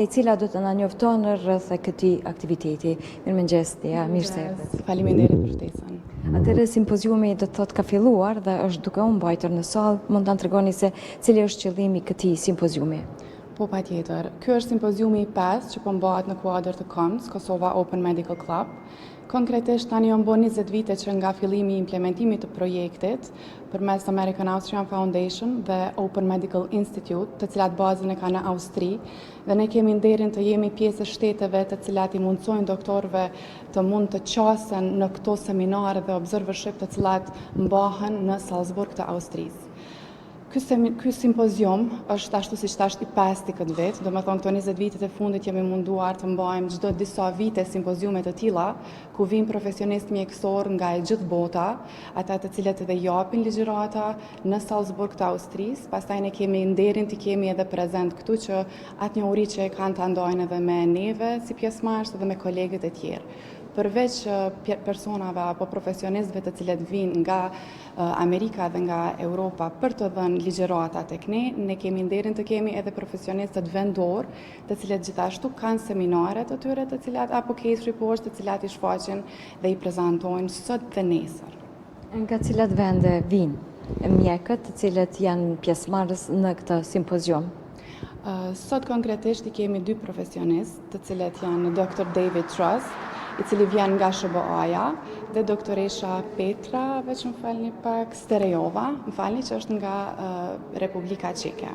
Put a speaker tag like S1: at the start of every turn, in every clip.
S1: E cila do të na njofton rreth këtij aktiviteti. Mirëmëngjes, Dea, mirë se erdhët.
S2: Faleminderit për ftesën.
S1: Atëherë simpoziumi do të thotë ka filluar dhe është duke u mbajtur në sallë. Mund të na tregoni se cili është qëllimi i këtij simpoziumi?
S2: Po patjetër. Ky është simpoziumi i pestë që po mbahet në kuadër të KOMC, Kosova Open Medical Club. Konkretisht tani janë bo 20 vite që nga fillimi i implementimit të projektit përmes American Austrian Foundation dhe Open Medical Institute, të cilat bazën e kanë në Austri, dhe ne kemi nderin të jemi pjesë e shteteve të cilat i mundësojnë doktorëve të mund të qasen në këto seminare dhe observership të cilat mbahen në Salzburg të Austrisë. Ky, ky simpozium është ashtu siç thashë i pesti këtë vit, do me thonë këto 20 vitet e fundit jemi munduar të mbajmë çdo disa vite simpoziume të tilla, ku vijnë profesionistë mjekësor nga e gjithë bota, ata të cilët edhe japin ligjërata në Salzburg të Austrisë, pastaj ne kemi nderin të kemi edhe prezent këtu që atë njohuri që e kanë ta ndajnë edhe me neve si pjesëmarrës edhe me kolegët e tjerë. Përveç personave apo profesionistëve të cilët vijnë nga Amerika dhe nga Europa për të dhënë ligjërata tek ne, ne kemi nderin të kemi edhe profesionistët vendor, të cilët gjithashtu kanë seminare të tyre të cilat apo case reports të cilat i shfaqin dhe i prezantojnë sot dhe nesër.
S1: Nga cilat vende vijnë mjekët të cilët janë pjesëmarrës në këtë simpozium?
S2: Sot konkretisht i kemi dy profesionistë, të cilët janë Dr. David Trust, i cili vjen nga SHBA-ja, dhe doktoresha Petra, veç më falni pak, Sterejova, më falni që është nga Republika Çeke.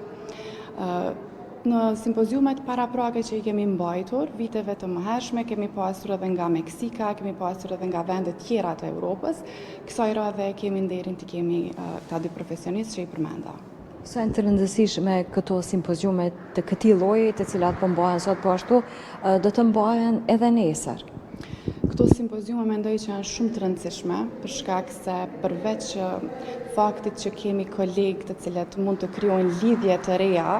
S2: Në simpoziumet paraprake që i kemi mbajtur, viteve të mëhershme, kemi pasur edhe nga Meksika, kemi pasur edhe nga vendet tjera të Europës. Kësaj radhe kemi nderin të kemi këta dy profesionistë që i përmenda.
S1: Sa janë të rëndësishme këto simpoziume të këtij lloji, të cilat po mbahen sot, po ashtu do të mbahen edhe nesër?
S2: Këto simpoziume mendoj që janë shumë të rëndësishme, për shkak se përveç faktit që kemi kolegë të cilët mund të krijojnë lidhje të reja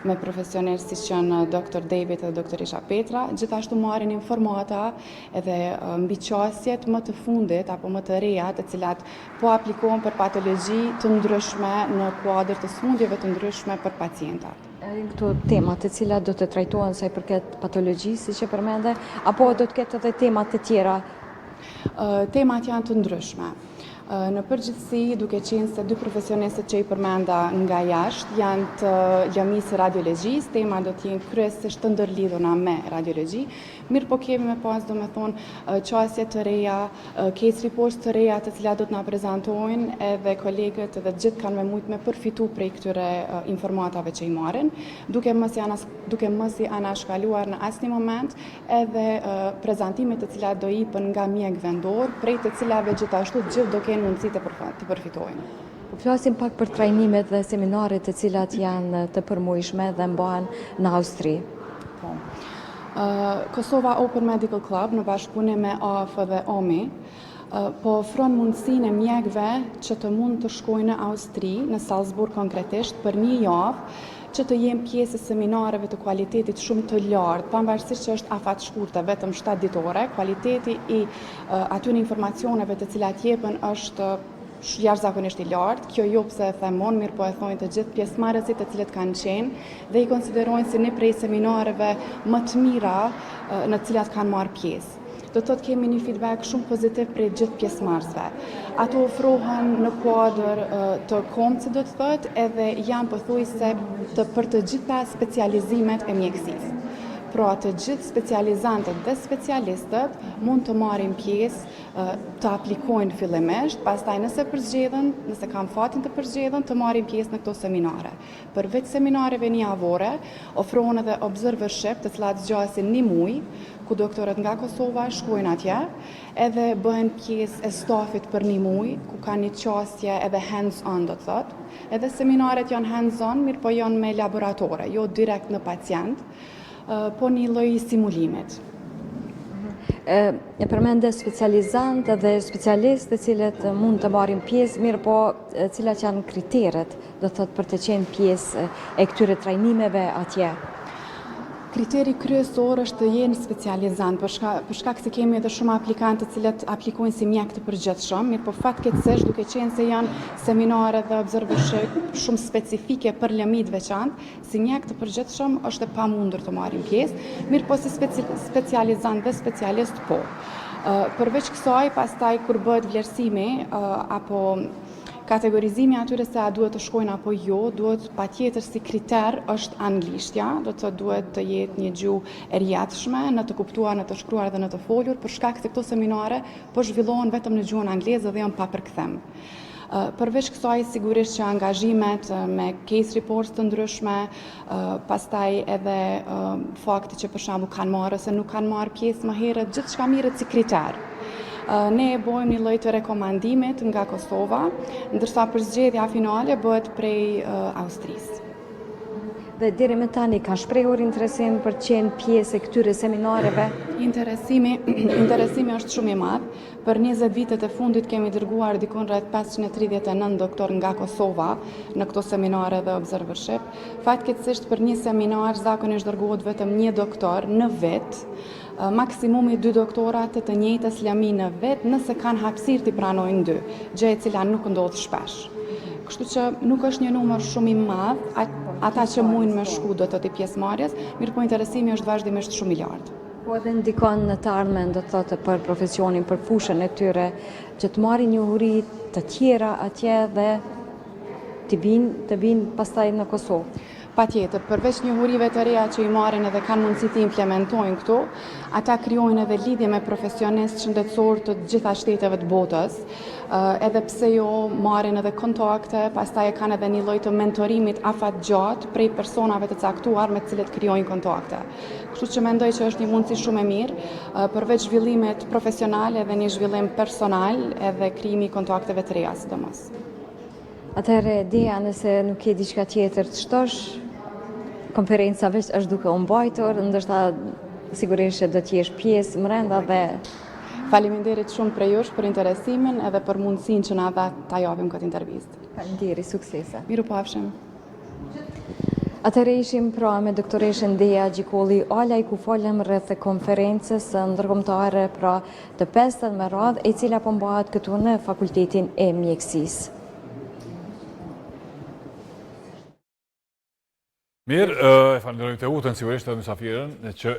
S2: me profesionistë siç janë Dr. David dhe doktoresha Petra, gjithashtu marrin informata edhe mbi qasjet më të fundit apo më të reja të cilat po aplikohen për patologji të ndryshme në kuadër të sëmundjeve të ndryshme për pacientat.
S1: Janë këto tema të cilat do të trajtohen sa i përket patologjisë, siç e përmende, apo do të ketë edhe tema të tjera?
S2: Temat janë të ndryshme. Në përgjithësi, duke qenë se dy profesionistët që i përmenda nga jashtë janë të lëmisë së radiologjisë, temat do të jenë kryesisht të ndërlidhura me radiologji, mirë po kemi me pas, do me thonë, qasje të reja, case reports të reja të cilat do të na prezantojnë edhe kolegët edhe të gjithë kanë me mujtë me përfitu prej këtyre informatave që i marrin, duke mos i anas, duke mos i anashkaluar në asnjë moment edhe prezantimet të cilat do jipen nga mjek vendor, prej të cilave gjithashtu të gjithë do kenë mundësi të, të përfitojnë.
S1: Po flasim pak për trajnimet dhe seminaret të cilat janë të përmujshme dhe mbahen në Austri.
S2: Po. Kosova Open Medical Club në bashkëpunim me AAF dhe OMI po ofron mundësinë e mjekëve që të mund të shkojnë në Austri, në Salzburg konkretisht, për një javë, që të jenë pjesë e seminareve të kualitetit shumë të lartë, pavarësisht që është afatshkurte, vetëm 7 ditore, kualiteti i atyre informacioneve të cilat jepen është jashtëzakonisht i lartë. Kjo jo pse e them unë, mirë po e thonë të gjithë pjesëmarrësit të cilët kanë qenë dhe i konsiderojnë si një prej seminareve më të mira në të cilat kanë marrë pjesë. Do të thotë kemi një feedback shumë pozitiv prej gjithë pjesëmarrësve. Ato ofrohen në kuadër të KOMC-it do të thotë edhe janë pothuajse të për të gjitha specializimet e mjekësisë. Pra të gjithë specializantët dhe specialistët mund të marrin pjesë të aplikojnë fillimisht, pastaj nëse përzgjedhen, nëse kanë fatin të përzgjedhen, të marrin pjesë në këto seminare. Përveç seminareve një javore, ofrohen edhe observership, të cilat zgjasin një muaj, ku doktorët nga Kosova shkojnë atje, edhe bëhen pjesë e stafit për një muaj, ku kanë një qasje edhe hands-on, do të thotë. Edhe seminaret janë hands-on, mirë po janë me laboratore, jo direkt në pacient, po një lloj simulimit.
S1: E përmende specializant dhe specialist të cilët mund të marrin pjesë, mirë po cilat janë kriteret, do të thotë për të qenë pjesë e këtyre trajnimeve atje?
S2: Kriteri kryesor është të jenë specializant, për shka, për shkak se kemi edhe shumë aplikantë të cilët aplikojnë si mjek të përgjithshëm, mirë po fatkeqësisht duke qenë se janë seminare dhe observership shumë specifike për lëmi të veçantë, si mjek të përgjithshëm është e pamundur të marrin pjesë, mirë po si speci specializant dhe specialist po. Përveç kësaj, pastaj kur bëhet vlerësimi apo kategorizimi atyre se a duhet të shkojnë apo jo, duhet patjetër si kriter është anglishtja, do të duhet të jetë një gjuhë e rrjedhshme në të kuptuar, në të shkruar dhe në të folur, për shkak se këto seminare po zhvillohen vetëm në gjuhën angleze dhe janë pa përkthim. Përveç kësaj, sigurisht që angazhimet me case reports të ndryshme, pastaj edhe fakti që për shembull kanë marrë ose nuk kanë marrë pjesë më herët, gjithçka merret si kriter. Ne e bojmë një lloj të rekomandimit nga Kosova, ndërsa përzgjedhja finale bëhet prej Austrisë.
S1: Dhe deri më tani ka shprehur interesim për të qenë pjesë e këtyre seminareve?
S2: Interesimi, interesimi është shumë i madh. Për 20 vitet e fundit kemi dërguar dikun rreth 539 doktor nga Kosova në këto seminare dhe observership. Fatkeqësisht për një seminar zakonisht dërgohet vetëm një doktor në vit, maksimumi dy doktora të të njëjtës lëmi në vit, nëse kanë hapësirë t'i pranojnë dy, gjë e cila nuk ndodh shpesh. Kështu që nuk është një numër shumë i madh, ata që mujnë me shku do të të pjesëmarrjes, mirë po interesimi është vazhdimisht shumë i lartë.
S1: Po edhe ndikon në të ardhmen, do të thotë për profesionin, për fushën e tyre, që të marrin njohuri të tjera atje dhe të vinë, të vinë pastaj në Kosovë.
S2: Pa tjetër, përveç njohurive të reja që i marrin edhe kanë mundësi të implementojnë këtu, ata krijojnë edhe lidhje me profesionistë shëndetësor të gjitha shteteve të botës, edhe pse jo marrin edhe kontakte, pastaj e kanë edhe një lloj të mentorimit afatgjatë prej personave të caktuar me të cilët krijojnë kontakte. Kështu që mendoj që është një mundësi shumë e mirë, përveç zhvillimit profesional edhe një zhvillim personal edhe krijimi i kontakteve të reja sidomos.
S1: Atëherë, Dea, nëse nuk ke diçka tjetër të shtosh, konferenca veç është duke u mbajtur, ndoshta sigurisht që do të jesh pjesë mrenda dhe
S2: Faleminderit shumë prej jush për interesimin edhe për mundësinë që na dha ta japim këtë intervistë.
S1: Faleminderit, suksese.
S2: Mirupafshim.
S1: Atëherë ishim pra me doktoreshën Dea Gjikolli Alaj, ku folëm rreth konferencës ndërkombëtare pra të pestën me radhë, e cila po mbahet këtu në Fakultetin e Mjekësisë.
S3: Mirë, e falenderojmë Teutën, sigurisht edhe mysafirën, që